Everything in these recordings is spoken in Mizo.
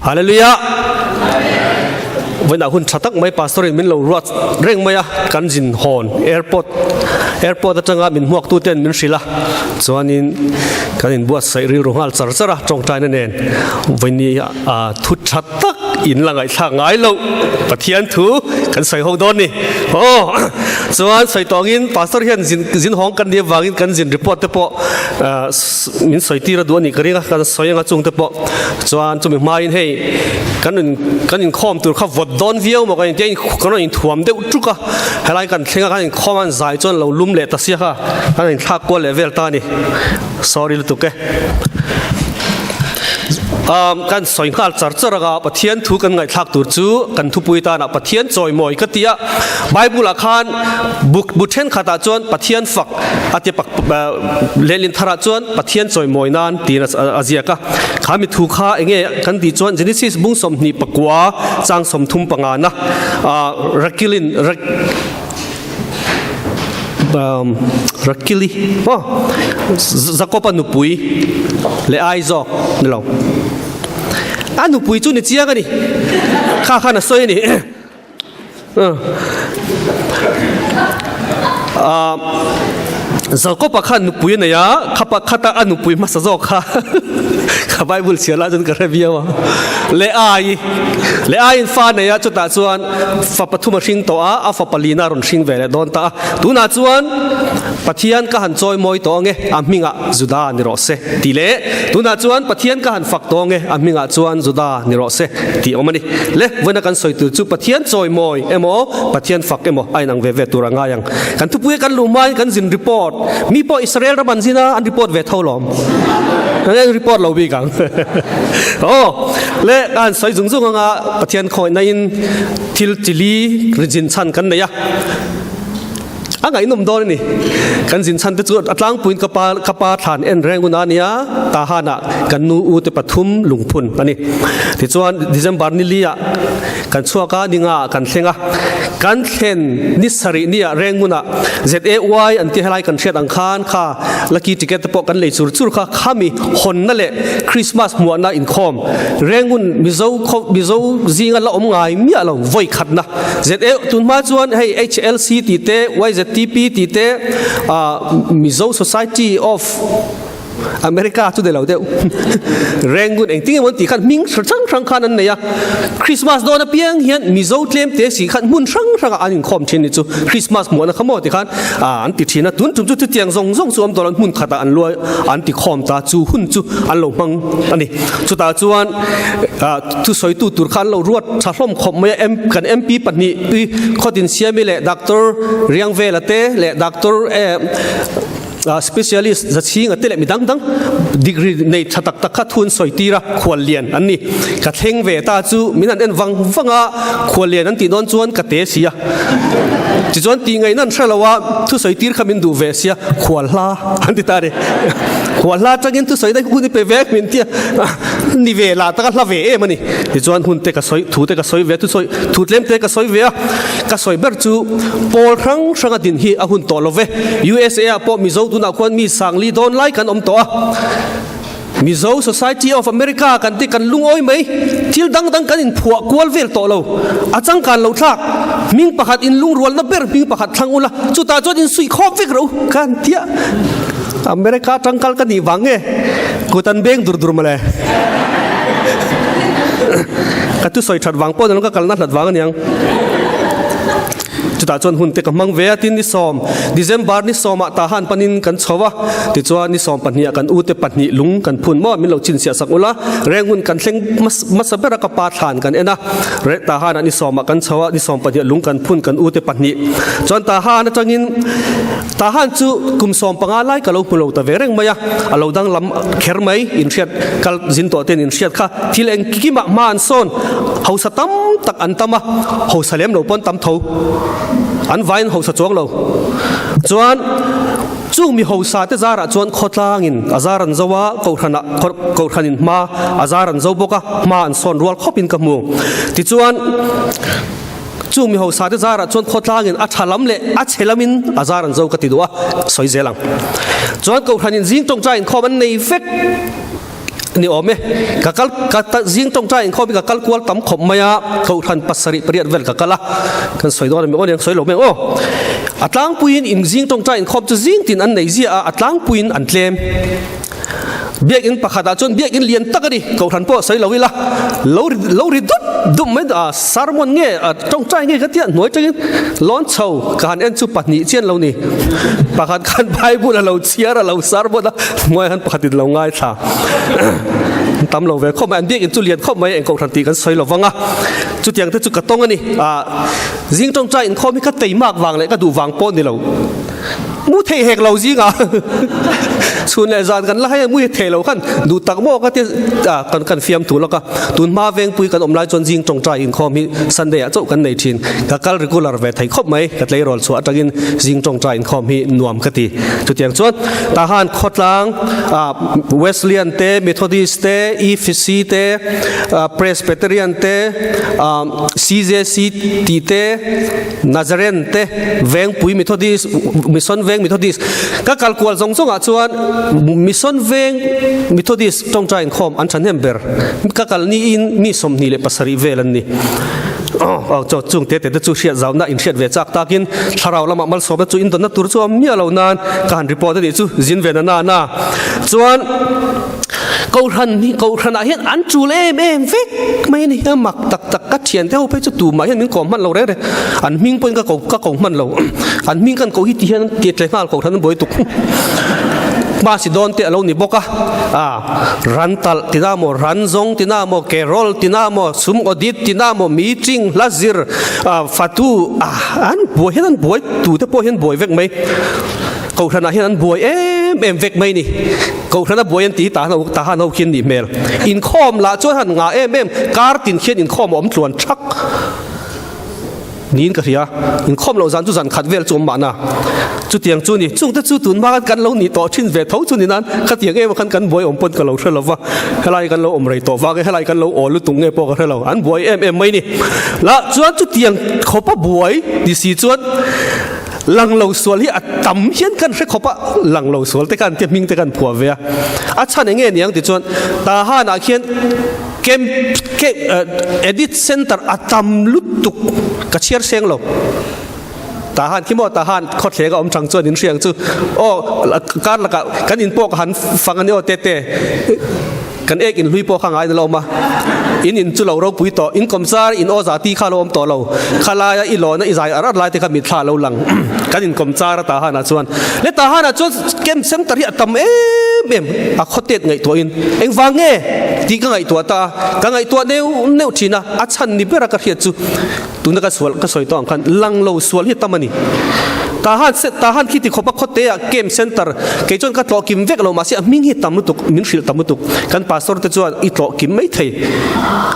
Hallelujah! Vawiinah hun tha tak mai Pastor in min lo ruat reng mai a, kan zin hawn airport airport atanga min hmuak tu ten min hrilh a, chuanin kan inbuatsaih rilru nghal char char a tawngtaina nen vawiini ah thu tha tak in la ngaihthlak ngai loh Pathian thu kan sawi ho dawn ni. Aw chuan sawi tawngin Pastor hian zin zin hawng kan nih avangin kan zin report te pawh min sawi tir a duh a nih ka ring a, kan sawi anga chung te pawh Chuan chumi hmain hei kan in kan inkhawm tur kha vawt dawn viau maw kan intia kan rawn inthuam deuh tuk a, helai kan thleng a kan inkhawm a an zai chuan lo lum leh ta siak a, kan inthlak kual leh vel ta a ni. Sorry lutuk e. Um kan sawi nghal char char anga Pathian thu kan ngaihthlak tur chu kan thupui tanah Pathian chawimawi ka ti a, Bible ah khan bu bu thenkhatah chuan Pathian fak a ti pak lehlin tharah chuan Pathian chawimawi nan tiin a ziak a. Kha mi thu kha enge kan tih chuan Genesis bung 29 chang 35 na Rakilin Rakili aw Jakob a nupui leh ai zawk ni lo a nupui chu ni chiang a ni kha khan a sawi a ni. Jakob-a khan nupui a nei a, khapa khata a nupui hmasa zawk kha ka Bible chhiar lai chuan ka hre viau a. Leai, Leaiin fa a nei a, chutah chuan fa pathum a hring tawh a, a fapa lina a rawn hring ve leh dawn ta a. Tunah chuan Pathian ka han chawi mawi tawh ange, a hmingah Juda ni rawh se tih leh tunah chuan Pathian ka han fak tawh ange, a hmingah chuan Juda ni rawh se tih a awm a ni. Le, vawiina kan sawi tur chu Pathian chawi mawi emaw, Pathian fak emaw a inang ve ve tur a ngai ang. Kan thupuia kan luh hmain kan zin report, mi pawh Israel ram an zin a, an report ve tho lawm. An report lo bik ang. Aw, le, ka han sawi zung zung anga Pathian khawihna in thil chili zin chhan kan nei a. A ngaihnawm dawn a ni. Kan zin chhan te chu a tlangpuiin ka pa ka pa thlan en reng hun a nia, Tahanah kan nu u te pathum lungphun a ni. Tichuan December ni li ah kan chhuak a, ni nga ah kan thleng a. Kan thlen ni sarih ni ah reng hunah ZAY an ti helai kan hriat ang khan kha lucky ticket te pawh kan lei chur chur kha khami hawnna leh Christmas hmuahna inkhawm reng hun Mizo khaw Mizo zinga la awm ngai miah lo vawi khatna ZA tun hma chuan hei HLC tih te YZTP tih te Mizo Society of America chu ni lo deuh Rangoon engtin emaw an tih khan hming hrang hrang khan an nei a Christmas dawn apiang hian Mizo tlem te si khan hmun hrang hrangah an inkhawm thin ni chu Christmas hmuahna kha maw ti khan an ti thin a tun tum chu chutiang zawng zawng chu awm tawh lo hmun khatah an luai an ti khawm ta chu hun chu an lo hmang a ni chutah chuan Thusawitu tur kha an lo ruat tha hlawm khawp mai a, kan MP pahnih tui Khawtin Siami leh Doctor Riangvela te leh Doctor Specialist Zachhinga te leh mi dang dang degree nei tha tak tak kha thu an sawi tir a, khuallian an ni. Ka thleng ve ta chu min han en vang vang a, khuallian an tih dawn chuan ka te si a. Tichuan tih ngaihna an hre lo a, thusawi tir kha min duh ve sia, khual hla an ti ta a ni. Khual hla atangin thusawi daih hun i pe vek min tia. Ni ve lah tak a hla ve em a ni. Tichuan hun te ka sawi, thu te ka sawi ve a, thusawi, thu tlem te ka sawi ve a. Ka sawi ber chu pawl hrang hrang a din hi a hun tawh lo ve. USA ah pawh Mizo tunah khuan mi sangli dawn lai kan awm tawh a. Mizo Society of America kan ti kan lungawi mai. Thil dang dang kan inphuah kual vel tawh lo. A changkan lo thlak. Hming pakhat inlungrualna ber hming pakhat thlang ula, chutah chuan insuihkhawp vek ro kan tia. America tangkal ka nih vang nge kut an beng dur dur mawle. Ka thusawi that vang pawh ni lo ka kalna hlat vang aniang. Chutah chuan hun te ka hmang ve a tin ni sawm December ni sawmah Tahan panin kan chho a tichuan ni sawm pahnih ah kan ute pahnih lung kan phun maw min lo chinchhiah sak ula reng hun kan thleng hmasa ber a ka pa thlan kan en a Tahan ah ni sawmah kan chho a ni sawm pahnih ah lung kan phun kan ute pahnih chuan Tahan atangin Tahan chu kum 15 lai ka lo hmu lo ta ve reng mai a, a lo danglam kher mai, inhriat kal zin tawh ten inhriat kha thil engkimah hma an sawn, hausa tam tak an tam a, hausa lem lo pawn tam tho, an vaiin hausa chuang lo. Chuan chung mi hausa te zarah chuan khawtlangin a zar an zo a, kohhranah kohhranin hma a zar an zo bawk a, hma an sawn rual khawpin ka hmu. Tichuan. Chung mi hausa te zarah chuan khawtlangin a tha lam leh a chhe lamin a zar an zo ka ti duh a, sawi zel ang. Chuan Kohhranin zing tawngtai inkhawm an nei vek. Ni awm e. Ka kal ka zing tawngtai inkhawm hi ka kal kual tam khawp mai a, kohhran pasarih pariat vel ka kal a, kan sawi dawn a mi aw nia, sawi lo mai ang aw. A tlangpuiin in zing tawngtai inkhawm chu zing tin an nei ziah a, a tlangpuiin an tlem. Biakinn pakhatah chuan biakinn lian tak a ni, kohhran pawh sawi lo ila, lo ri lo ri dup dup mai a, sermon nge tawngtai nge ka tia hnuai tangin lawn chho ka han en chu pahnih chian lo ni. Pakhat khan Bible a lo chhiar a lo sermon a, hnuai han pakhatin lo ngaithla. Tam lo ve khawp mai, an biakinn chu lian khawp mai eng kohhran tih kan sawi lo vang a, chutiang te chu ka tawng a ni. Zing tawngtai inkhawm hi ka teimak vang leh ka duh vang pawh ni lo. Mu thei hek lo zingah chhun leh zan kan la hei a, mu hi thei lo khan duh tak maw ka ti a, kan kan fiam thu lawk a. Tun hma vengpui kan awm lai chuan zing tawngtai inkhawm hi Sunday ah chauh kan nei thin. Ka kal regular ve thei khawp mai, ka tleirawl chhuah atangin zing tawngtai inkhawm hi nuam ka ti. Chutiang chuan tahan khawtlang ah Wesleyan te, Methodist te, EFC te, Presbyterian te, CJC tih te, Nazarene te, Vengpui Methodist, Mission Veng Methodist, ka kal kual zawng zawngah chuan Mission Veng Methodist tawngtai inkhawm an thahnem ber. Ka kal niin mi 27 vel an ni. Aw chaw chung te te te chu hriat zauna in hriat ve chak takin thlarau lamah malsawmna chu indawnna tur chu a awm miah lo nan ka han report a nih chu zin ve na na na chuan Kohhran hi Kohhranah hian an tul em em vek mai a ni. A mak tak tak ka thiante ho phei chu tumah hian min kawm hman lo reng reng. An hming pawhin ka ko ka ko hman lo. An hming kan ko hi ti hian ti tle nghal Kohhran an buai tuk. Hmasi dawn te a lo ni bawk a. A ran talh tina maw, ran zawng tina maw, kerawl tina maw, sum audit tina maw, meeting, hla zir, fatu a an buai hian an buai tute pawh hian buai vek mai. Kohhranah hian an buai em em vek mai ni. Kohhrana buai an tih hi tahan ho tahan ho khian nih hmel. Inkhawm lah chuan han ngah em em, kar tin khian inkhawm a awm tluan thak niin ka hria. Inkhawm loh zan chu zan khat vel chu awm mahna. Chutiang chu ni. Chungte chu tun hma khan kan lo nih tawh thin ve tho chu ni nan khatiang em khan kan buai awm pawn ka lo hre lo va. Helai kan lo awm rei tawh vang e, helai kan lo aw lutuk nge pawh ka hre lo. An buai em em mai ni. Lah chuan chutiang khawpa buai ti si chuan Lang lo sual hi a tam hian kan hre khawp a, lang lo sual te khan tia hming te khan phuah ve a. A chhan eng nge niang ti chuan Tahan ah khian camp edit center a tam lutuk ka chhiar seng lo. Tahan khi maw Tahan khawthleng a awm chang chuan in hriang chu aw kar lakah kan in pawh ka han fang a ni aw tete. Kan ek in hlui pawh kha ngai na lo awm a, in in chu lo ropui tawh, in kawmchar in aw za ti kha lo awm tawh lo, kha laia i lawna i zai ar ar lai te kha mitthla a lo lang, kan in kawmchar a Tahan ah chuan le Tahan ah chuan camp center hi a tam em em a khawtet ngaihtuah in engvang nge tih ka ngaihtuah ta a, ka ngaihtuah neuh neuh thin a, a chhan ni ber a ka hriat chu. Tuna ka sual ka sawi tawh ang khan lang lo sual hi tam a ni. Tahan Tahan khi ti khawpa khawte ah camp center kei chuan ka tlawh kim vek lo mahse a hming hi tam lutuk min hrilh tam lutuk kan pastor te chuan i tlawh kim mai thei.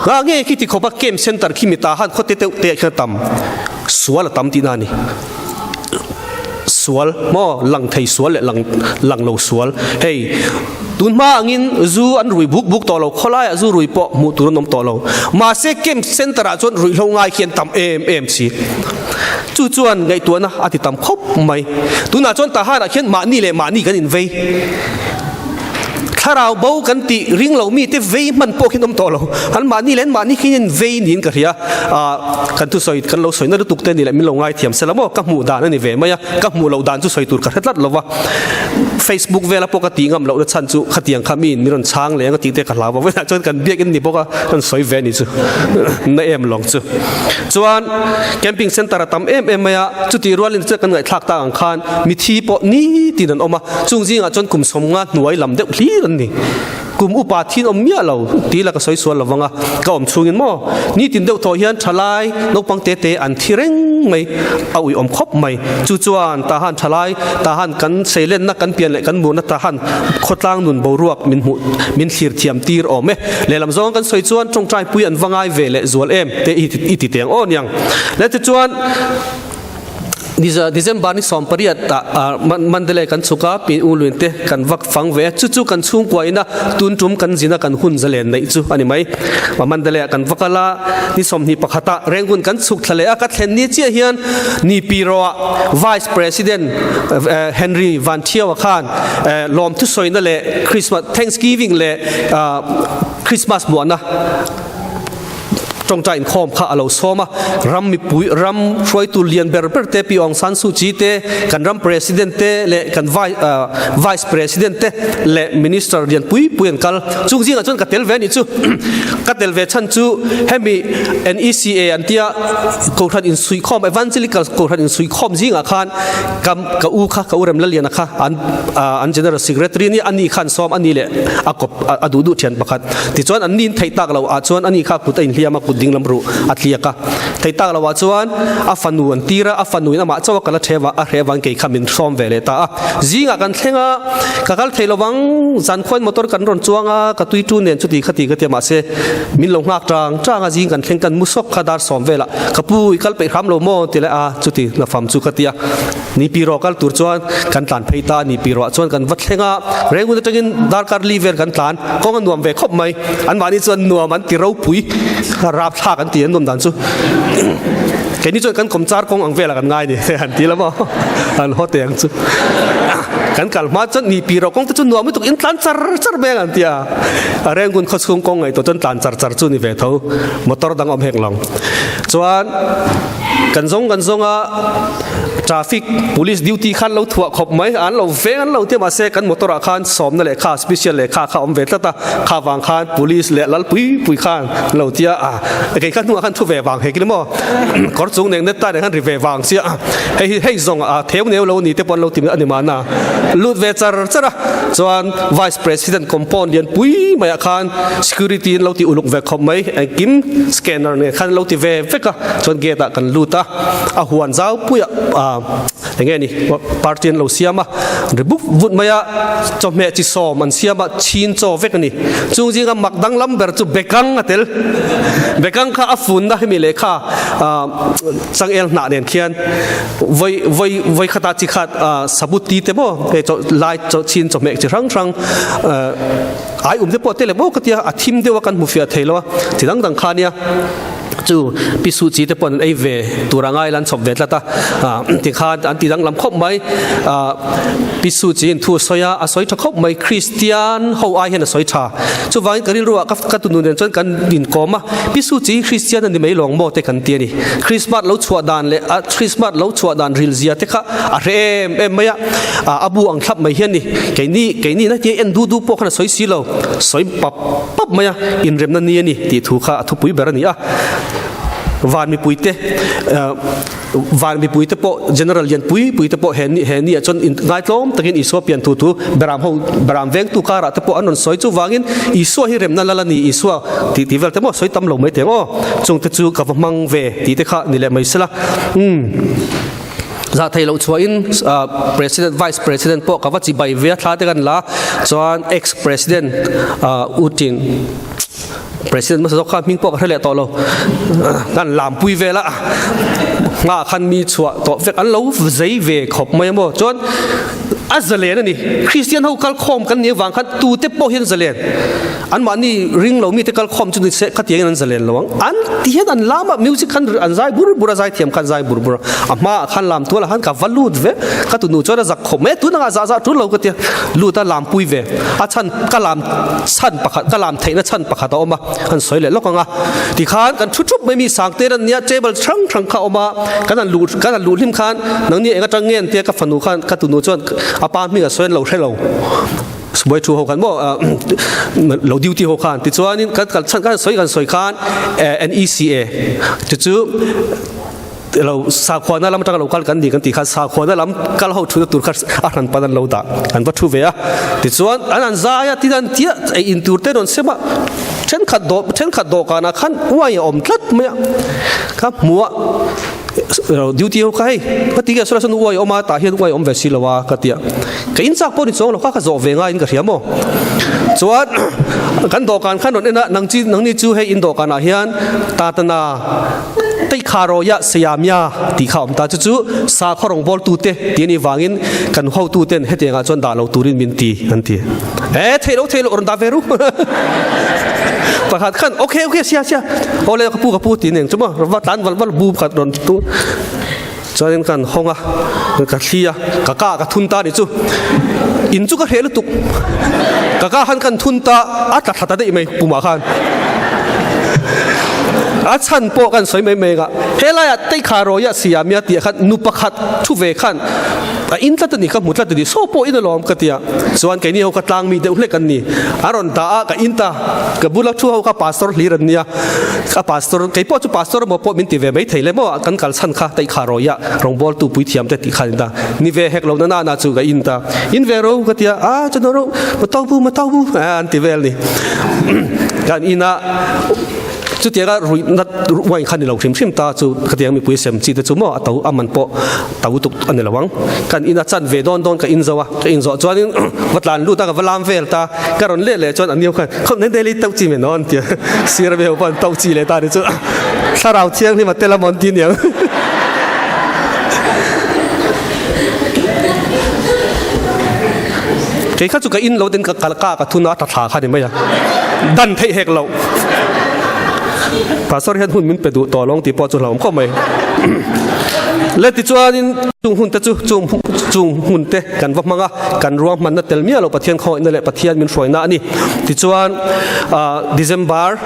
Nga nge khi ti khawpa camp center khi mi Tahan khawte deuh te ah khian a tam sual a tam tihna a ni. Sual maw lang thei sual leh lang lang lo sual hei tun hma angin zu an rui buk buk tawh lo khawlaiah zu rui pawh hmuh tur an awm tawh lo mahse camp center ah chuan ruihhlo ngai khi an tam em em si chu chuan ngaihtuahna a ti tam khawp mai tunah chuan tahan ah khian mahni leh mahni kan invei Thlarau bo kan tih ring lo mite vei hman pawh khian awm tawh lo. An mahni leh an mahni khian in vei niin ka hria. Ah, kan thusawi kan lo sawi na lutuk te ni leh min lo ngaithiam se la maw? Ka hmuh dan a ni ve mai a, ka hmuh loh dan chu sawi tur ka hre tlat lo va. Facebook vela pawh ka tih ngam lohna chhan chu khatiang kha miin min rawn chhang leng a tih te ka hlau va. Vawiinah chuan kan biakinn ni bawk a, kan sawi ve a ni chu. Na em lawng chu. Chuan camping centre a tam em em mai a, chutih rualin chu kan ngaihthlak tak ang khan mithi pawh nitin an awm a. Chung zingah chuan kum sawmnga hnuai lam deuh hlir an ni. Kum upa thin awm miah lo ti la ka sawi sual lovang a, ka awm chhungin maw nitin deuh thawh hian thalai naupang te te an thi reng mai, a ui awm khawp mai. Chu chuan tahan thalai tahan kan seilenna kan pian leh kan murna tahan khawtlang nun boruak min hmuh min thlir thiam tir awm e. Lehlam zawng kan sawi chuan tawngtai pui an va ngai ve leh zual em te i ti teng aw niang. Leh tichuan. December ni 18 ah Mandalay kan chhuk a, Pi U Lwin te kan vak fang ve a, chu chu kan chhungkua ina tun tum kan zina kan hun zalen neih chu a ni mai. Mandalay ah kan va kal a, ni 21 ah Rangoon kan chhuk thla leh a, ka thlen ni chiah hian ni Pi Ro ah Vice President Henry Van Thio-a khan lawmthu sawina leh Christmas Thanksgiving leh Christmas muahna Tawngtai inkhawm kha a lo sawm a, ram mipui, ram hruaitu lian ber ber te Pi Aung San Suu Kyi te, kan ram President te leh kan Vice President te leh Minister lian pui pui an kal. Chung zingah chuan ka tel ve a nih chu. Ka tel ve chhan chu hemi NECA an tia Kohhran insuihkhawm, Evangelical Kohhran insuihkhawm zingah khan ka ka u kha, ka u Remlaliana kha an an General Secretary a nia, ani khan sawm a ni leh a kawp a duh duh thian pakhat. Tichuan an nin theih tak loh ah chuan ani kha kut a inhliam a, kut dinglam ruh a tliak a. Theih tak loh ah chuan a fanu an tir a, a fanu in amah chauh a kal a ṭhe vang a hreh vang kei kha min hrawm ve leh ta a. Zingah kan thleng a, ka kal thei lovang, zankhuain motor kan rawn chuang a, ka tui tu nen chuti khati ka ti a, mahse min lo nghak ṭang ṭang a, zing kan thleng kan mu sawk kha dar sawm velah ka pu i kal peih hram lo maw ti leh a, chuti na fam chu ka ti a. Ni pi rawh kal tur chuan kan tlan phei ta a ni pi rawh chuan kan va thleng a, Rengun atangin darkar li vel kan tlan, kawng a nuam ve khawp mai, anmahni chuan nuam an ti ropui, rapthlak an ti an nuam dan chu keini chuan kan kawmchar kawng ang velah kan ngai ni han ti lam aw, an haw teh ang chu kan kal hma chuan ni pi rawh kawng te chu nuam lutuk in tlan char char mai ang an ti a, Rengun khawchhung kawng ngaihtuah chuan tlan char char chu ni ve tho, motor dang awm hek lo chuan kan zawng kan zawng a. Traffic police duty khan lo thuah khawp mai, an lo veng an lo tia mahse kan motor ah khan sawmna lehkha special lehkha kha awm ve tlat a, kha vang khan police leh lal pui pui khan lo tia a kei kha hnungah khan thu ve vang hek ni maw kawr chung nen net ta nen khan ri ve vang sia hei hi hei zawng a theu neu lo ni te pawh an lo ti a ni mahna lut ve char char a chuan vice president compound lian pui maiah khan security an lo ti uluk ve khawp mai engkim scanner nen khan an lo ti ve vek a chuan gate ah kan lut a. A huan zau puiah eng nge ni party an lo siam a, ri buk vut mai a, chawhmeh chi sawm an siam a, chhin chaw vek a ni. Chung zinga mak danglam ber chu bekang a tel. Bekang kha a funna hemi lehkha changel hnah nen khian vawi vawi vawi khata chi khat sabuti te maw hei chaw lai chaw chhin chawhmeh chi hrang hrang ai um te pawh a tel em aw ka tia a thim deuh a kan hmu fiah thei lo a, chi dang dang kha nia. Chu pi Suh Chi te pawh an ei ve tur a ngai la an chhawp ve tlat a, tikhan an ti danglam khawp mai. Pi Suh Chi in thu a sawi a, a sawi tha khawp mai, Kristian ho ai hian a sawi tha. Chuvangin ka rilru ah ka tunu nen chuan kan inkawm a, Pi Suh Chi hi Kristian a ni mai lawng maw te kan ti a ni. Krismas lo chhuah dan leh a Krismas lo chhuah dan ril zia te kha a hre em em mai a, a bu ang thlap mai hian ni. Keini keini na tia en du du pawh khan a sawi si lo, sawi pap. pap mai a, inremna ni a ni tih thu kha a thupui ber a ni a. Van mipuite van mipuite pawh General lian pui pui te pawh he ni he ni ah chuan ngaitlawm takin Isua pian thu thu Beram ho Beram vengtu karah te pawh an rawn sawi chuvangin Isua hi remna lal a ni Isua tih tih vel te maw sawi tam lo mai teng aw chungte chu ka va hmang ve tih te kha ni leh mai sela umm. Zah thei loh chhuahin President, Vice President pawh ka va chi bai ve a thla te kan la chuan ex President U Tin President hmasa zawk kha hming pawh ka hre leh tawh lo kan lam pui vel a nghah khan mi chhuah tawh vek an lo zei ve khawp mai a maw chuan a zalen a ni Christian ho kal khawm kan nih avang khan tute pawh hian zalen Anmahni ring lo mite kal khawm chu ni se khatiangin an zalen lo ang. An ti hian an lam a, music khan an zai bur bur a, zai thiam khan zai bur bur a. A hmaah khan lam tualah khan ka va lut ve, ka tunu chuan a zak khawp mai a, tun angah zah zah tul lo ka tia, lut a lam pui ve. A chhan ka lam chhan pakhat, ka lam theihna chhan pakhat a awm a, han sawi leh lawk ang a. Tikhan kan thu thup mai mi sang te an nia, table hrang hrang kha a awm a, kan han luh kan han luh hlim khan nangni eng atang nge an tia ka fanu khan ka tunu chuan a pa hming a sawi an lo hre lo. Subuai thu ho khan maw lo duty ho khan tichuanin kan kal chhan kan sawi kan sawi khan NECA chu chu lo sakhuana lam atanga lo kal kan ni kan tih khan sakhuana lam kal ho thuna tur kha a hran pan an lo dah an va thu ve a tichuan an an zai a tin an tia ei in tur te rawn sem a thenkhat dawh thenkhat dawhkanah khan uai a awm tlat mai a kha hmuh a Duty ho kha hei ka ti nge saw lai sawn uai awm a tah hian uai awm ve si lo a ka ti a ka in chak pawh ni chuang lo kha ka zawh ve ngaiin ka hria maw chuan kan dawhkan khan rawn en a nang chi nangni chu hei in dawhkanah hian tatana Teikharawiah Sayamia tih kha a awm ta. Chu chu sakhaw rawngbawltute tih a nih vangin kan hotuten hetiangah chuan dah lo turin min ti an ti. E theih lo theih lo rawn dah ve ru. Pakhat khan okay okay sia sia awle ka pu ka pu tih nen chu maw va tlan val val bu pakhat rawn tu chuanin kan hawng a ka thli a ka ka ka thun ta ni chu in chu ka hreh lutuk ka ka khan kan thun ta a tla thla ta daih mai pumah khan a chhan pawh kan sawi mai mai a helaiah teikha rawia siamia tih khan nu pakhat thu ve khan A in tlat a ni, ka hmu tlat a ni, saw pawh in alawm ka ti a, chuan keini ho kha tlang mi deuh hlek an ni. A rawn dah a, ka in ta, ka bula thu ho kha pastor hlir an nia, ka pastor, kei pawh chu pastor emaw pawh min ti ve mai thei le maw, kan kal chhan kha Teihkha Rawia rawngbawltu puithiam te tih khan in ta, ni ve hek lo na na na chu ka in ta, in ve ro ka ti a, a chuan ro, matau bu, matau bu, an ti vel ni. Kan in a. Chutianga ruihna wine kha ni lo hrim hrim ta chu khatiang mipui sem chi te chu maw a to a man pawh to tuk a ni lo ang. Kan in a chan ve dawn dawn ka in zo a, ka in zawh chuanin va tlan lut a ka va lam vel ta, ka rawn leh leh chuan a niau khan khawp nen daily to chi men awn tia sir a mi ho pawh an to chi leh ta ni chu thlarau thianghlim a tel a mawn ti niang. Kei kha chu ka in lo ten ka kal ka ka thun a ta thla kha ni mai a dan theih hek lo. Pastor hian hun min pe duh tawh lawng tih pawh chu hlauhawm khawp mai. Le tichuanin chung hun te chu chung chung hmun te kan va hmang a, kan ruahmanna tel miah lo Pathian khawngaihna leh Pathian min hruaina a ni. Tichuan December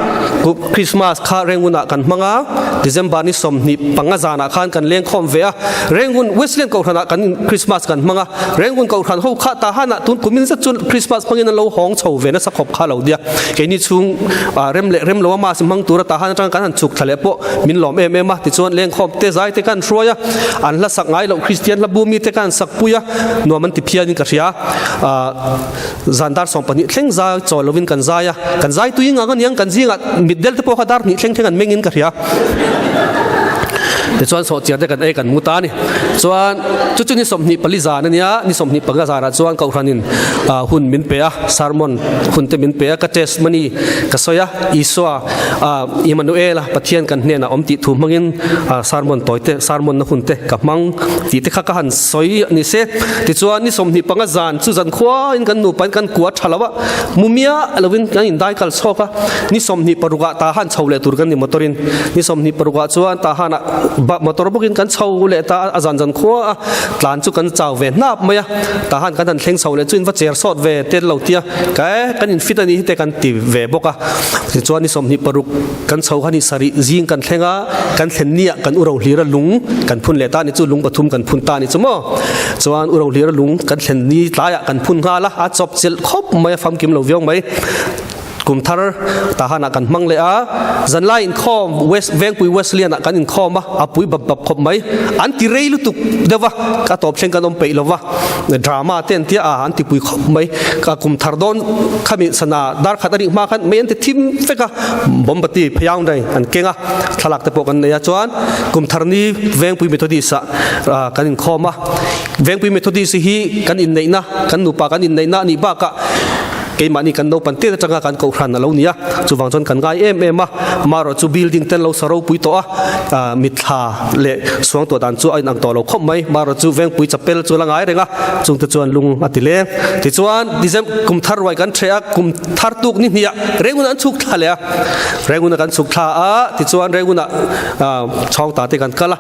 Christmas kha Rengunah kan hmang a, December ni 25 panga zanah khan kan lengkhawm ve a, Rengun Wesleyan Kohhranah kan Christmas kan hmang a, Rengun Kohhran ho kha tahanah tun kumin zet chu Christmas hmangin an lo hawng chho ve nasa khawp kha lo nia. Keini chhung rem leh rem lo a mass hmang tura tahan atang kan han chhuk thla leh pawh min lawm em em a, tichuan lengkhawm te zai te kan hruai a, an hla sak ngai loh Kristian hla bu mi te kan sak pui a, nuam an ti phian in ka hria. Zan dar 12 thleng zai chawi lovin kan zai a, kan zai tui ngang aniang kan zingah mitdel te pawh kha dar hnih thleng thleng an meng in ka hria. Tichuan sawhchiar te kan ei kan mu ta a ni. Chuan chu chu ni 24 zan a nia, ni 25 zanah chuan Kohhranin hun min pe a, sermon hun te min pe a, ka testimony ka sawi a, Isua Immanuel-a Pathian kan hnenah awm tih thu hmangin sermon tawi te, sermon na hun te ka hmang tih te kha ka han sawi a ni se. Tichuan ni 25 zan chu zan khuain kan nupain kan kua tha lo a, mu miah lovin kan indai kal chhawk a, ni 26 ah Tahan chho leh tur kan ni motor in, ni 26 ah chuan Tahan ah motor bawkin kan chho leh ta a, a zan zan khua a tlan chu kan chau ve hnap mai a, Tahan kan han thleng chho leh chu in va cher sawt ve tel lo tia ka e kan in fit a nih hi te kan ti ve bawk a, tichuan ni 26 kan chho kha ni sarih zing kan thleng a, kan thlen ni ah kan u rohlira lung kan phun leh ta ni chu lung pathum kan phun ta ni chu maw, chuan u rohlira lung kan thlen ni tlaiah kan phun nghal a, a chawp chilh khawp mai a famkim lo viau mai. Kum thar tahanah kan hmang leh a, zanlai inkhawm West Vengpui Wesleyan ah kan inkhawm a, a pui bap bap khawp mai. An ti rei lutuk deuh a, ka tawp thleng kan awm peih lo va, drama te an tia a, an ti pui khawp mai. Ka kum thar dawn khami sana dar khat a nih hma khan mei an ti thim vek a, bombati pheiang dai an keng a, thlalak te pawh kan nei a. Chuan kum thar ni Vengpui Methodist ah kan inkhawm a, Vengpui Methodist hi kan inneihna, kan nupa kan inneihna a nih bakah, Keimahni kan naupan tet atanga kan kohhran a lo ni a, chuvang chuan kan ngai em em a, amaherawh chu building ten lo sa ropui tawh a, mitthla leh suang tuah dan chu a inang tawh lo khawp mai, amaherawh chu Vengpui chapel chu la ngai reng a, chungte chuan lung a ti leng. Tichuan December kum thar ruai kan ṭheh a, kum thar tuk ni hniah Rengun an chhuk thla leh a, Rengun a kan chhuk thla a, tichuan Rengun ah chhawngta te kan kal a,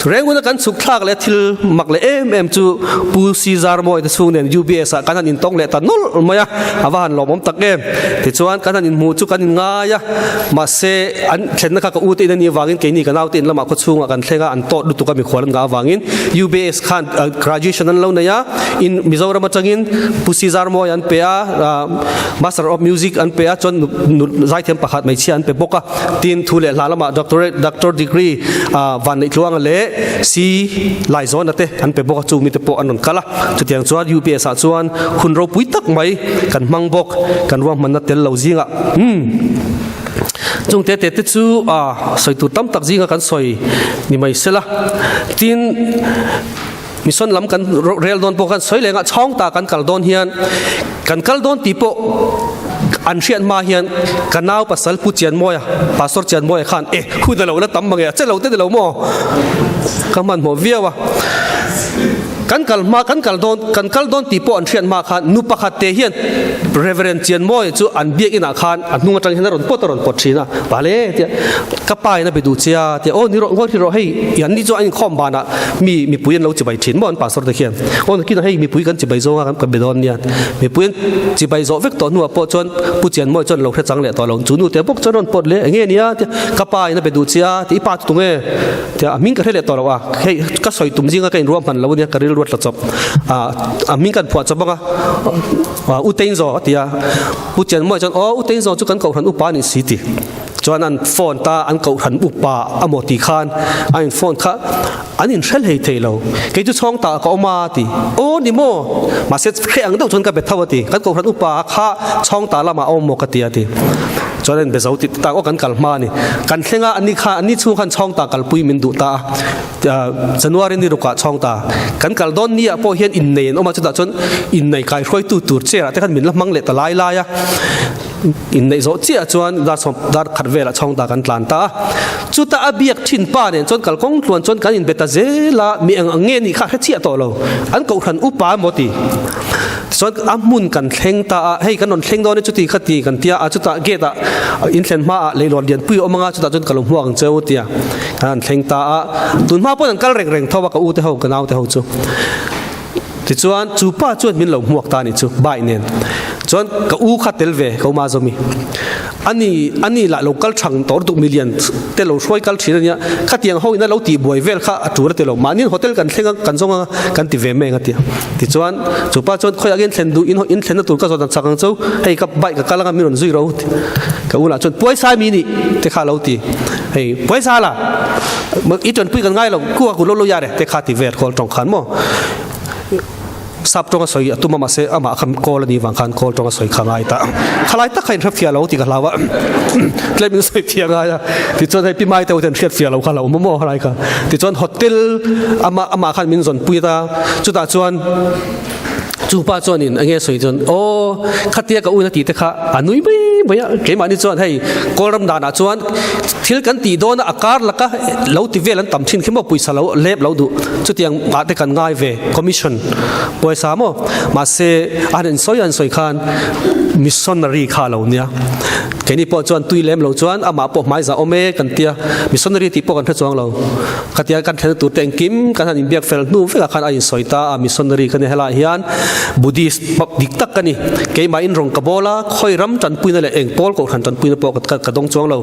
Rengun a kan chhuk thlak leh thil mak leh em em chu Pu Caesar Mawi te chhung nen UBS ah kan han intawng leh ta nawlh mai a, a va han lawmawm tak em. Tichuan kan han inhmuh chu kan inngai a, mahse an thlenna kha ka u te in a nih avangin keini ka naute in lamah khaw chhungah kan thleng a, an tawt lutuk a mikhual an ngah avangin UBS khan graduation an lo nei a, in Mizoram atangin Pu Caesar Mawi an pe a, Master of Music an pe a, chuan zaithiam pakhat hmeichhia an pe bawk a. Tin, thu leh hla lamah doctorate, doctor degree, Vanneih Tluanga leh Si Laizawna te an pe bawk a, chu mite pawh an rawn kal a. Chutiang chuan UPS ah chuan hun ropui tak mai kan hmang bawk, kan ruahmanna tel lo zingah. Umm. Chung te te te chu sawi tur tam tak zinga kan sawi ni mai sela. Tin, mission lam kan rel dawn pawh kan sawi leh ngah chhawng ta kan kal dawn hian kan kal dawn tih pawh. An hriat hma hian ka nau pasal Pu Chianmawia, Pastor Chianmawia khan e hun a lo la tam mange a che lo te ni lo maw? Ka hmanhmawh viau a. Kan kal hma kan kal dawn kan kal dawn tih pawh an hriat hma khan nu pakhat te hian Reverend Chianmawia chu an biak inah khan a hnung atang hian a rawn pawt a rawn pawt thin a. Pale tia ka pa in a be duh che a tia aw ni rawh ngawi rawh hei an ni chu an inkhawm banah mi mipui an lo chibai thin maw an pastor te khian aw nakinah hei mipui kan chibai zawng a kan be dawn nia mipui an chibai zawh vek tawh hnuah pawh chuan Pu Chianmawia chuan lo hre chang leh tawh lo chu nu te bawk chuan rawn pawt leh eng nge nia tia ka pa in a be duh che a tia i pa chu tunge tia a hming ka hre leh tawh lo a hei ka sawi tum zinga ka inruah hman lo ania ka rilru a tla chawp a a hming kan phuah chawp ang a U Teinzaw a ti a Pu Chianmawia chuan aw U Teinzaw chu kan kohhran upa a nih si ti. Chuan an phone ta an kohhran upa a maw tih khan a in phone kha an in hre hlei thei lo. Kei chu chhawng tah ka awm a ti. Aw ni maw? Mahse hre ang deuh chuan ka be tho a ti. Kan kohhran upa kha chhawng tah lamah a awm maw ka ti a ti. Chuan an in be zo tih tak aw kan kal hma a ni. Kan thleng a ani kha ani chhung khan chhawng tah kalpui min duh ta a. January ni rukah chhawng ta kan kal dawn ni ah pawh hian innei an awm a chutah chuan innei kaihruaitu tur chair ah te khan min la hmang leh ta lai lai a. Inneih zawh chiah chuan dar sawm dar khat velah chhawng ta kan tlan ta a. Chuta a biak thin pa nen chuan kalkawng tluan chuan kan inbe ta zel a, mi eng ang nge nih kha a hre chiah tawh lo. An kohhran upa emaw ti. Tichuan a hmun kan thleng ta a, hei kan rawn thleng dawn e chuti kha ti kan tia a, chutah gate ah in thlen hmaah leilawn lianpui a awm ang a, chutah chuan ka lo hmuak ang cheu tia kan han thleng ta a. Tun hma pawhin an kal reng reng tho a ka u te ho ka nau te ho chu. Tichuan chu pa chuan min lo hmuak ta a nih chu, bike nen. Chuan ka u kha tel ve, ka uma zawmi. Ani, ani lah lo kal thang tawr duh milian te lo hruai kal thin a nia. Khatiang ho in a lo tih buai vel kha a tur a ti lo. Mahniin hotel kan thleng a, kan zawng anga kan ti ve mek a ti. Tichuan chu pa chuan khawiah nge thlen duh, in in thlenna tur ka zawt ang chak ang chu, hei ka bike ka kal anga min rawn zui ro. Ka u lah chuan puaisa mi nih te kha a lo ti. Hei puaisa la, i tanpui kan ngai lo, ku a ku lo lo yar e te kha ti vel kawl tawng khan maw. Sap tawnga sawi a tum a mahse amah kha kawl a nih vang khan kawl tawnga sawi kha ngai ta. Khalai tak kha in hre fiah lo tih ka hlau a, tlem in sawi fiah ngai a. Tichuan hei Pi Mai te ho ten hriat fiah lo kha lo awm maw khalai kha. Tichuan hotel amah amah khan min zawn pui ta, chutah chuan Chu pa chuanin enge sawi chuan aw khatia ka uina tih te kha a nui mai mai a, keimahni chuan hei Kawlram danah chuan thil kan tih dawn a a kar laka lo ti vel an tam thin khi maw pawisa lo lep lo duh chutiang ah te kan ngai ve commission pawisa maw mahse a han insawi an sawi khan missionary kha a lo nia keini pawh chuan tui lem lo chuan amah pawh hmaiza awm e kan tia missionary tih pawh kan hre chuang lo. Khatia kan thlenna tur te engkim kan han inbiak fel hnu vekah khan a insawi ta a, missionary ka ni helaiah hian Buddhist dik tak ka ni. Keimah in rawng ka bawl a, khawi ram tanpuina leh eng pawl kohhran tanpuina pawh ka dawng chuang lo.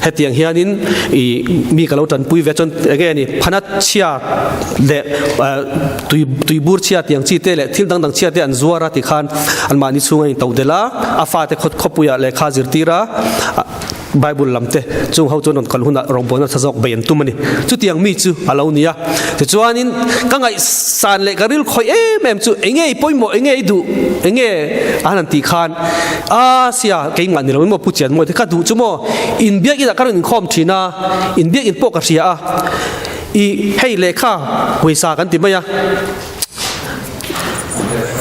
Hetiang hianin ih mi ka lo tanpui ve chuan enge ni phana chhia leh tui tuibur chhia tiang chi te leh thil dang dang chhia te an zuar a tikhan anmahni chhung a intodelh a, a fate khawpuiah lehkha zirtir a. Bible lam te chung ho chuan rawn kal hunah rawngbawlna tha zawk bei an tum a ni. Chutiang mi chu a lo ni a. Tichuanin ka ngaihsan leh ka ril khawih em em chu enge i pawimawh, enge i duh, enge a han tih khan a sia keimah ni lo in maw Pu Chianmawi te ka duh chu maw inbiak inah ka rawn inkhawm thin a, inbiak in pawh ka hria a, i hei lehkha pawisa kan ti mai a.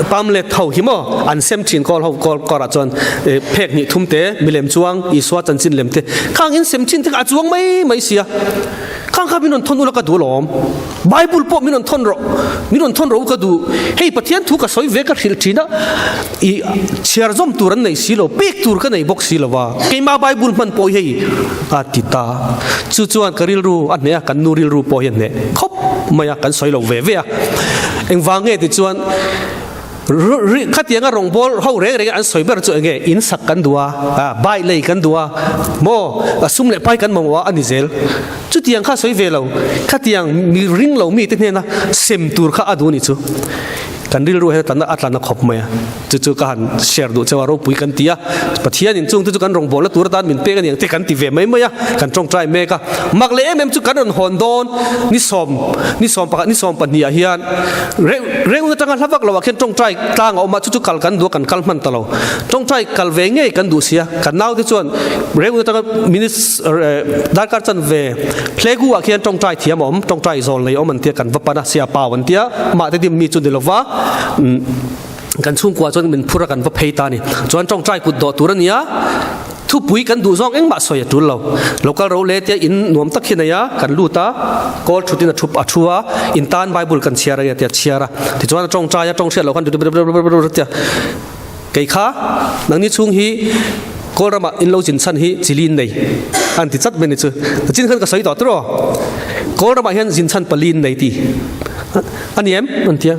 Pamlet ho hi maw an sem thin kawl ho kawl kawrah chuan phek hnih thum te milem chuang Isua chanchin lem te khang in sem thin te kha a chuang mai mai sia khang kha min rawn thawn ula ka duh alawm Bible pawh min rawn thawn rawh min rawn thawn rawh u ka duh hei Pathian thu ka sawi ve ka hrilh thin a i chhiar zawm tur an nei si lo pek tur ka nei bawk si lo va keimah Bible hman pawh hi hei a ti ta chu chuan ka rilru a hneh a kan nu rilru pawh hi a hneh khawp mai a kan sawi lo ve ve a Engvang nge ti chuan khatianga rawngbawl ho reng reng an sawi ber chu enge in sak kan duh a, bike lei kan duh a, maw sum leh pai kan mamawh a a ni zel. Chutiang kha sawi ve lo, khatiang mi ring lo mite hnena sem tur kha a duh ni chu. Kan rilru hian a tlan a khawp mai a. Chu chu ka han share duh cheu a, ropui kan ti a, Pathianin chungte chu kan rawngbawlna tur atan min pek a ni ang te kan ti ve mai mai a, kan tawngtai mek a. Mak leh em em chu kan rawn hawn dawn ni sawm, ni sawm pakhat, ni sawm pahniha hian reng atanga hla vak loah khian tawngtai tlang a awm a, chu chu kal kan duh a, kan kal hman ta lo. Tawngtai kal ve ngei kan duh sia, kan naute chuan reng atanga minutes darkar chanve Hlegu ah khian tawngtai thiam a awm, tawngtai zawl nei a awm an tia kan va pan a, sia pau an tia, mahte dim mi chu ni lova. Kan chhungkua chuan min phur a kan va phei ta a ni. Chuan tawngtai kut dawh tur a ni a, thupui kan duh zawng engmah sawi a tul lo. Local ro le tia in nuam tak hi nei a, kan lut a, kawl thut in a thup a thu a, in tan Bible kan chhiar a nia tia chhiar a. Tichuan a tawngtai a, tawng hriat loh khan tia kei kha nangni chhung hi kawl ramah in lo zin chhan hi chili in nei an ti chat mai ni chu. Chin khan ka sawi tawh tiraw? Kawl ramah hian zin chhan pali in nei ti a ni em? An tia.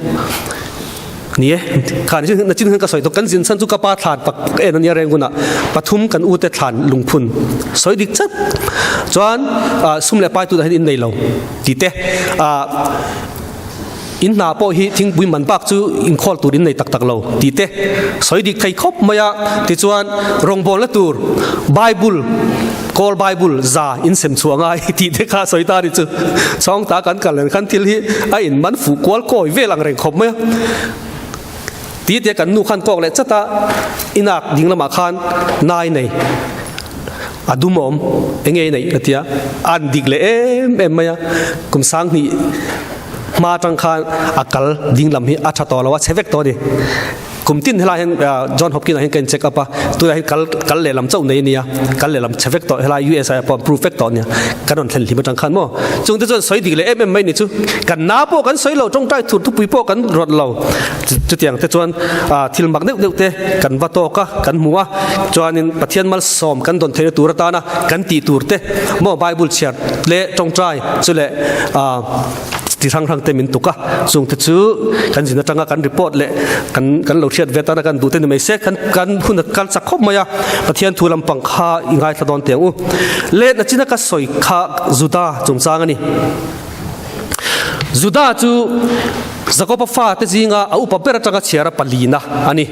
Ni e, kha ni na chin ka sawi to kan zin chan chu ka pa thlan pak en ania reng hunah pathum kan u te thlan lungphun sawi dik chat chuan sum leh pai tu dah hian in nei lo ti te in hna pawh hi thingpui man bak chu inkhawl tur in nei tak tak lo ti te sawi dik thei khawp mai a tichuan rawngbawl na tur Bible Kawl Bible za in sem chhuah ngai tih te kha sawi ta ni chu. Chawng ta kan kal nen khan thil hi a in man fuh kual kawi vel ang reng khawp mai a. Ti te kan nu khan kawk leh chat a, inak ding lamah khan nai nei a dum a awm, enge i neih a tia, a an dik leh em em mai a, kum sang hnih hma atang khan a kal ding lam hi a tha tawh lo a, chhe vek tawh a ni. Kum tin helai hian John Hopkins ah hian ka in check up a, tunah hian kal kal lehlam chauh nei a nia, kal lehlam chhe vek tawh helai US ah pawh approve vek tawh a nia, kan rawn thlen hlim atang khan maw. Chung te chuan sawi dik leh em em mai ni chu, kan na pawh kan sawi lo, tawngtai thur thupui pawh kan rawt lo, chutiang te chuan thil mak deuh deuh te kan va tawk a, kan hmu a, chuanin Pathian malsawm kan dawn theihna tur atana kan tih tur te maw Bible chhiar leh tawngtai chu leh Ti hrang hrang te min tuk a, chung te chu kan zin atanga kan report leh kan kan lo hriat ve atana kan duh te ni mai se, kan kan hun a kal chak khawp mai a, Pathian thu lampang kha i ngaithla dawn teh ang u. Leh nachina ka sawi kha Juda chungchang a ni. Juda chu Jakoba fa te zinga a upa ber atanga chhiar a palina a ni.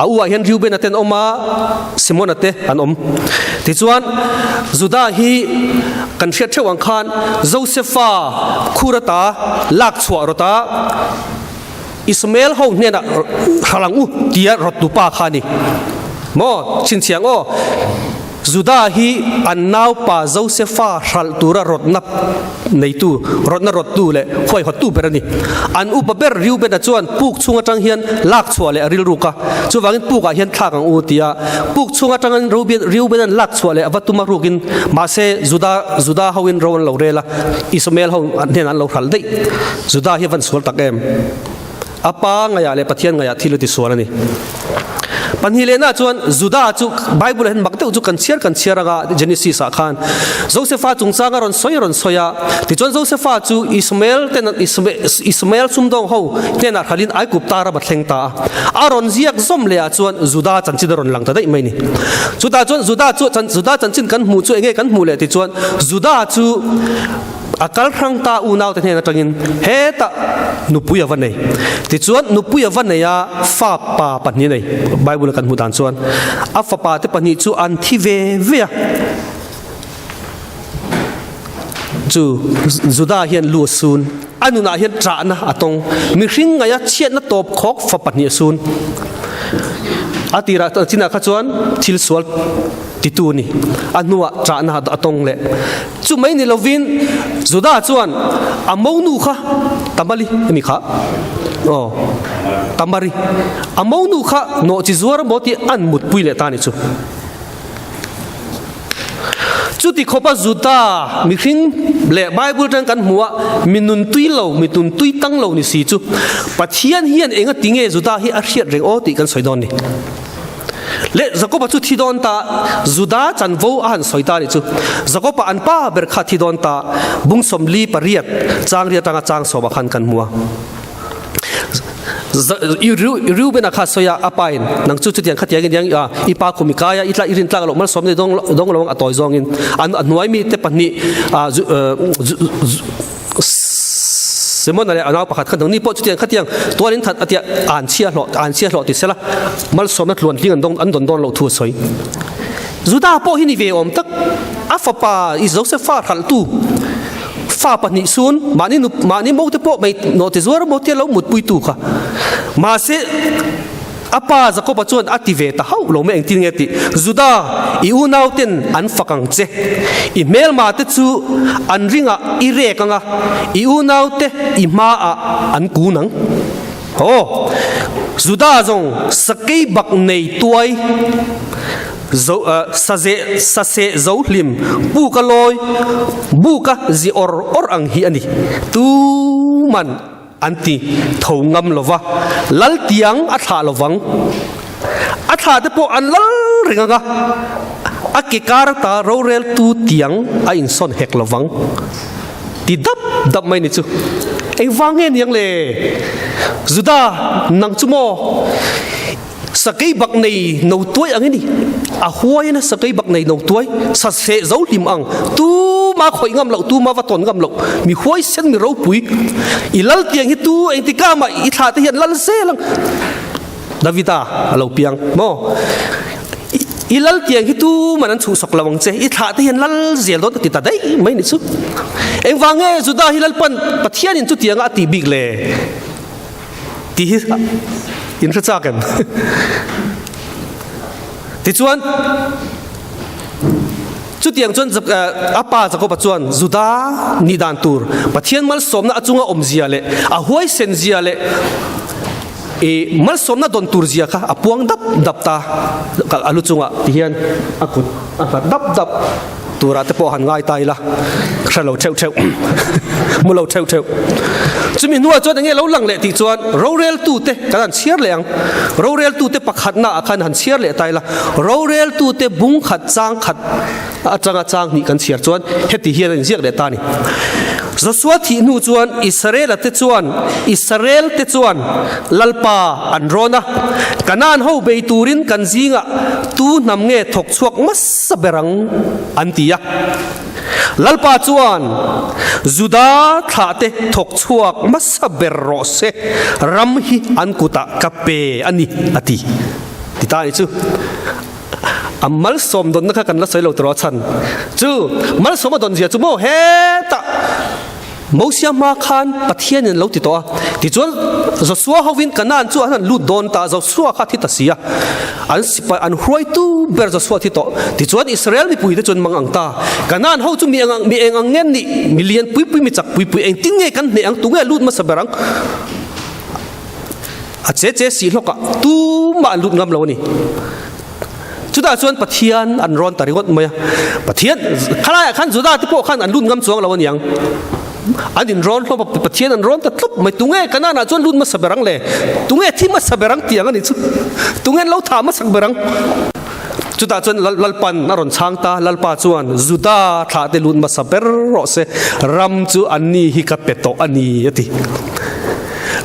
A u ah hian Reuben-a te an awm a, Simon-a te an awm. Tichuan Juda hi Kan hriat theuh ang khan Josefa khur ata lak chhuah rawt a, Ismael ho hnenah hral ang u tia rawt tupa kha a ni. Maw? Chhinchhiang aw, Juda hi an naupa Josefa hralh tura rawtna neitu, rawtna rawttu leh huaihawttu ber a ni. An upa ber Reubena chuan puk chhung atang hian lak chhuah leh a rilruk a, chuvangin pukah hian thlak ang u tia puk chhung atangin Reuben-a'n lak chhuah leh a va tum a rukin mahse Juda Juda hoin ro an lo rel a, Ismael ho hnenah an lo hralh daih. Juda hi a van sual tak em? A pa ngaihah leh Pathian ngaihah thil a ti sual a ni. Pahnih lehna chuan Juda chu Bible ah hian mak deuh chu kan chhiar kan chhiar anga Genesis ah khan Josefa chungchang a rawn sawi a rawn sawi a, tichuan Josefa chu Ismael ten Ismael sumdawng ho hnenah hralhin Aigupta ram a thleng ta a, a rawn ziak zawm leh ah chuan Juda chanchin a rawn lang ta daih mai ni. Chutah chuan Juda chu Juda chanchin kan hmuh chu enge kan hmuh leh tichuan Juda chu A kal hrang ta unau te hnen atangin hetah nupui a va nei. Tichuan nupui a va nei a, fa pa pahnih a nei. Bible a kan hmuh dan chuan a fapa te pahnih chu an thi ve ve a. Chu Judah hian lu a sun. A nunah hian ṭahna a tawng. Mihring ngaia chhiatna tawp khawk fa pahnih a sun. A tirah chinah kha chuan thil sual titu a ni. A hnuah ṭahna a tawng leh. Chu mai ni lovin Judah chuan a monu kha Tamali emi kha aw Tamari a monu kha nawhchi zuar maw tih an mutpui leh ta ni chu. Chuti khawpa Judah mihring leh Bible atang kan hmu a mi nun tui lo mi nun tui tang lo ni si chu Pathian hian enga ti nge Judah hi a hriat reng aw tih kan sawi dawn ni. Leh Jakoba chu thi dawn ta, Juda chanvo a han sawi ta nih chu. Jakoba an pa ber kha thi dawn ta, bung 48 chang ri atanga chang sawmah khan kan hmu a. Reubena kha sawi a, a pa in, nang chu chutiang khatiang in yang i pa khum i kai a, i tla i rin tlak loh malsawm nei dawng dawng lo ang a tawi zawngin an a hnuai mi te pahnih Simona leh a nau pakhat kha nangni pawh chutiang khatiang tualin that a tia an chhia hlawh an chhia hlawh ti sela malsawmna tluan hling an dawng an dawn dawn loh thu a sawi. Juda pawh hi ni ve awm tak a fapa i Josefa hralhtu fa pahnih sun mahni nu mahni mote pawh mai nawh ti zuar maw tia lo mutpuitu kha mahse A pa Jakoba chuan a ti ve ta hauh lo mai, engtin nge tih? Juda, i unauten an fak ang che. I hmelmate chu an ringah i rek ang a, i unaute i hmaah an kun ang. Aw! Juda zawng sakei bak nei tuai zo sazeh saseh zo hlim buka lawi buka zi awr awr ang hi a ni. Tuman an ti tho ngam lo va, lal tiang a thlah lo vang. A thlah te pawh an lal reng ang a, a ke kar ata roreltu tiang a insawn hek lo vang. Ti dap dap mai ni chu. Engvang nge niang le? Juda, nang chu maw? Sakei bak nei no tuai ang i ni. A huai in a sakei bak nei no tuai, sa seh zo hlim ang. Tuma khawih ngam loh, tuma va tawn ngam loh. Mi huaisen, mi ropui. I lal tiang hi tu engtikah mah i thlah te hian lal zel ang. Davida a lo piang maw? I lal tiang hi tuman an chhuhsak lo ang che, i thlah te hian lal zel dawn a ti ta daih mai ni chu. Engvang nge Juda hi Lalpan Pathianin chutianga a tih bik le? Tih hi in hre chak em? Tichuan, chutiang chuan a pa Jakoba chuan Juda nih dan tur Pathian malsawmna a chunga awmzia leh a huaisen zia leh I malsawmna dawn tur zia kha a puang dap dap ta a lu chungah ti hian a kut a nghat dap dap turah te pawh han ngai ta ila hre lo theuh theuh mu lo theuh theuh chumi hnuah chuan enge lo lang leh tih chuan roreltute kan han chhiar leh ang roreltute pakhatna ah khan han chhiar leh ta ila roreltute bung khat chang khat atanga chang hnih kan chhiar chuan heti hian a inziak leh ta a ni. Josua thih hnu chuan Israela te chuan Israel te chuan Lalpa an rawn a, Kanaan ho bei turin kan zingah tu hnam nge thawk chhuak hmasa ber ang an ti a. Lalpa chuan Juda thlah te thawk chhuak hmasa ber rawh se, ram hi an kutah ka pe a ni a ti. Ti ta a ni chu. A malsawm dawnna kha kan la sawi lo tawh a chhan chu malsawm a dawn zia chu maw hetah Mosia hma khan Pathianin a lo ti tawh a tichuan Joshua hovin Kanaan chu an han lut dawn ta Joshua kha a thi ta si a an sipai an hruaitu ber Joshua a thi tawh tichuan Israel mipui te chuan mang ang ta Kanaan ho chu mi eng mi eng ang nge nih mi lian pui pui mi chak pui pui engtin nge kan hneh ang tunge lut hmasa ber ang A che che sih hlawkah tumah an lut ngam lo a ni. Chutah chuan Pathian an rawn ta ringawt mai a. Pathian khalaiah khan Juda te pawh khan an lut ngam chuang lo a niang. An inrawn hlawm a, Pathian an rawn ta tlup mai. Tunge Kanaan ah chuan lut hmasa ber ang le? Tunge thi hmasa ber ang tiang a ni chu. Tunge an lo thah hmasak ber ang? Chutah chuan Lalpan a rawn chhang ta, Lalpa chuan Juda thlah te lut hmasa ber rawh se, ram chu anni hi ka pe tawh a ni a ti.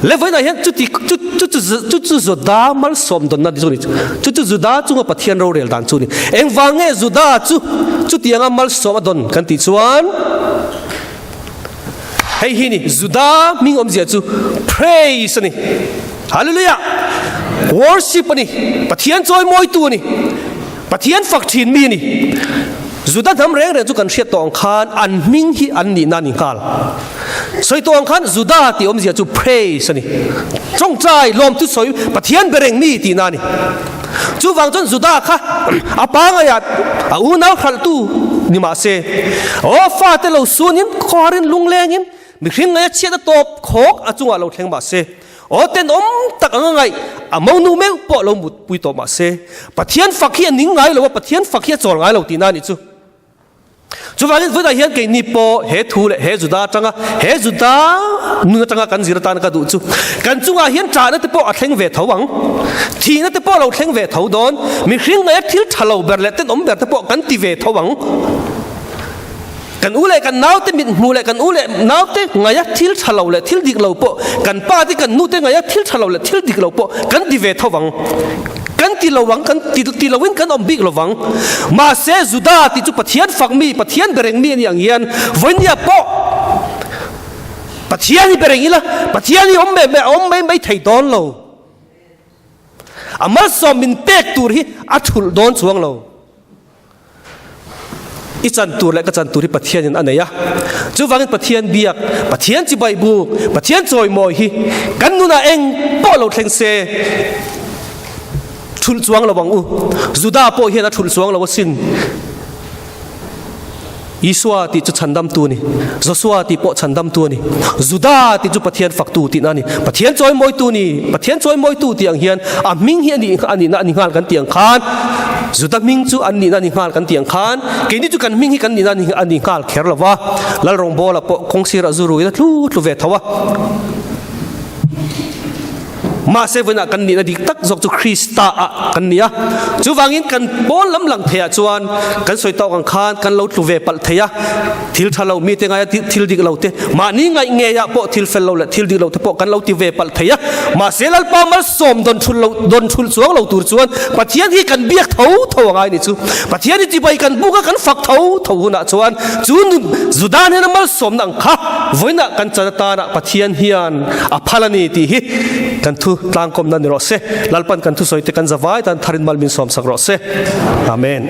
Le vawiinah hian chuti chu chu chu chu Juda malsawm dawnna chu ni chu chu Juda chunga Pathian rorel dan chu ni. Engvang nge Juda chu chutianga malsawm a dawn kan tih chuan hei hi ni Juda hming awmzia chu praise a ni. Hallelujah! Worship a ni. Pathian chawimawitu a ni. Pathian fak thin mi a ni. Juda hnam reng reng chu kan hriat tawh ang khan an hming hi an nihna a ni nghal. Sawi tawh ang khan Juda tih awmzia chu praise a ni. Tawngtai, lawmthu sawi, Pathian be reng mi tihna a ni. Chuvang chuan Juda kha a pangaiah a unau hralhtu ni mah se, aw fate lo sunin, khawharin, lunglengin, mihring ngaia chhiat a tawp khawk a chungah lo thleng mah se, Aw tenawm tak anga ngaih a monu meuh pawh lo mutpui tawh mah se, Pathian fak hi a ning ngai lo a, Pathian fak hi a chawl ngai lo tihna a nih chu. Chuvangin vawiinah hian keini pawh he thu leh he Juda atanga, he Juda nun atanga kan zir atana ka duh chu, kan chungah hian ṭahna te pawh a thleng ve tho ang, thihna te pawh a lo thleng ve tho dawn, mihring ngaia thil ṭha lo ber leh tenawm ber te pawh kan ti ve tho ang. Kan u leh kan naute mit hmuh leh kan u leh naute ngaia thil tha lo leh thil dik lo pawh, kan pa te kan nu te ngaia thil tha lo leh thil dik lo pawh kan ti ve tho vang. Kan ti lo vang, kan ti ti loin kan awm bik lo vang. Mahse Juda tih chu Pathian fak mi, Pathian bereng mi a nih ang hian vawinia pawh Pathian hi bereng ila, Pathian hi awm mai awm mai mai thei dawn lo. A malsawm min pek tur hi a thulh dawn chuang lo. I chan tur leh ka chan tur hi Pathianin a nei a. Chuvangin Pathian biak, Pathian chibai buk, Pathian chawimawi hi kan nunah eng pawh lo thleng se thulh chuang lo ang u. Juda pawh hian a thulh chuang lo asin. Isua tih chu chhandamtu a ni. Josua tih pawh chhandamtu a ni. Juda tih chu Pathian faktu tihna a ni. Pathian chawimawitu ni. Pathian chawimawitu tih ang hian a hming hi a nih a nihna a ni nghal kan tih ang khan Juda hming chu an nihna a ni nghal kan tih ang khan keini chu kan hming hi kan nihna a ni nghal kher lo va. Lal rawngbawla pawh kawngsirah zu ruin a tlu tlu ve tho a. Mahse vawiinah kan nihna dik tak zawk chu Krista ah kan ni a. Chuvangin kan pawl lam lang theiah chuan kan sawi tawk ang khan kan lo tlu ve palh thei a. Thil tha lo mite ngaia thil dik lo te, mahni ngaih ngeiah pawh thil fel lo leh thil dik lo te pawh kan lo ti ve palh thei a. Mahse Lalpa malsawm dawn thul lo dawn thul chuang lo tur chuan Pathian hi kan biak tho tho a ngai ni chu. Pathian hi chibai kan buk a kan fak tho tho hunah chuan chu nun Juda hnena malsawmna ang kha vawiinah kan chan atana Pathian hian a phal a ni tih hi kan thu tlangkawmna ni rawh se. Lalpan kan thusawi te kan zavai tan tharin mal min sawmsak rawh se. Amen.